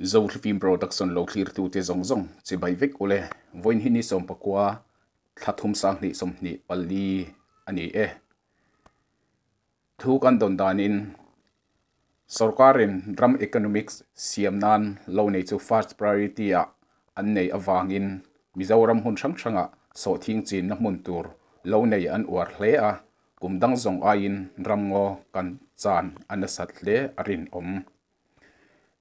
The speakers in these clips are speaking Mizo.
Zohlifim Production lo thlirtute zawng zawng chibai vek ule. Vawiin hi ni 19 thla thum 2024 a ni e. Thu kan dawn danin sorkarin ram economics siam nan lo nei chu first priority ah an nei avangin Mizoram hmun hrang hrangah sawhthing chinna hmun tur lo nei an uar hle a, kum dang zawng aiin ramngaw kan chan a nasat hle a rinawm.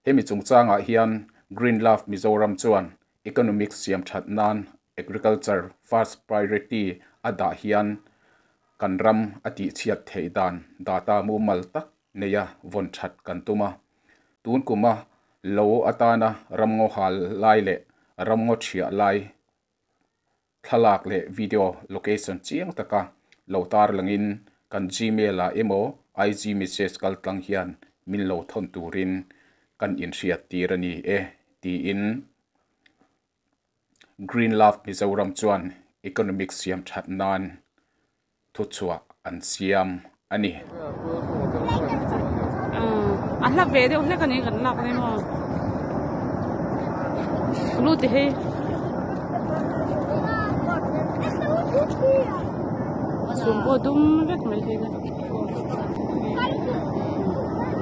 Hemi chungchangah hian Green Love Mizoram chuan economics siam that nan agriculture first priority a dah hian kan ram a tihchhiat theih dan data mumal tak neia vawn that kan tum a. Tun kuma lo atana ramngaw hal lai leh ramngaw thiah lai thlalak leh video location chiang taka lo tar langin kan gmail ah emaw IG message kal tlang hian min lo thawn turin kan inhriat tir a ni e tiin Green Love Mizoram chuan economic siam that nan thuchhuah an siam a ni. A hla ve deuh hlek a ni kan lak nei maw lu ti hei chhum pawh dum vek mai hi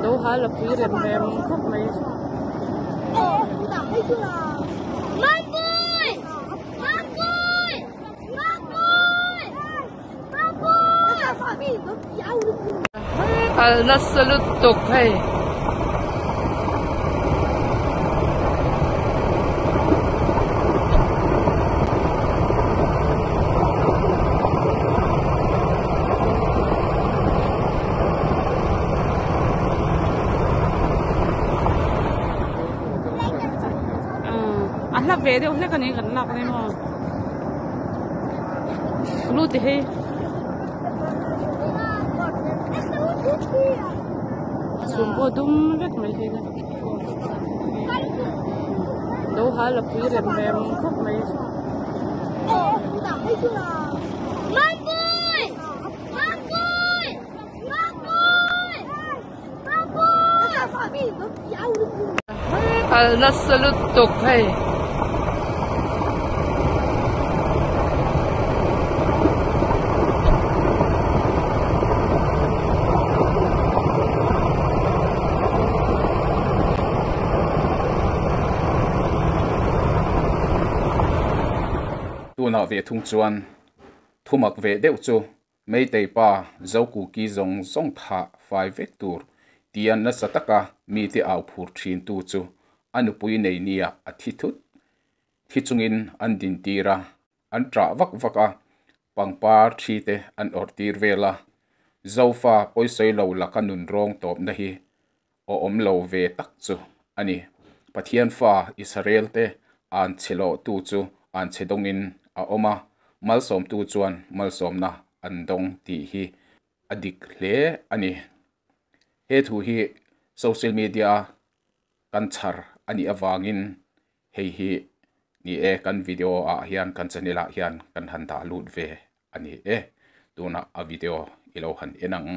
lo hal a pui rem rem khawp mai. Kal nasa lutuk hei. A hla ve deuh hlek a ni kan lak nei maw. Lu ti hei. Chhum pawh dum vek mai hi. Lo hal a pui rem rem khawp mai. Kal nasa lutuk hei. Tunah ve thung chuan thumak ve deuh chu Meitei pa Zokuki zawng zawng thah fai vek tur tia nasa taka mite au phur thin tu chu a nupui nei nia a thi thut. Thi chungin an din tir a, an ṭah vak vak a, pangpar thi te an awrh tir vel a. Zofa pawisawi lo laka nun rawng tawpna hi awm lo ve tak chu a ni. Pathian fa Israel te an chhe loh tu chu an chhe dawngin a awm a, malsawmtu chuan malsawmna an dawng tih hi a dik hle a ni. He thu hi social media kan chhar a nih avangin hei hi ni e kan video ah hian kan channel ah hian kan han dah lut ve a ni e. Tunah a video i lo han en ang.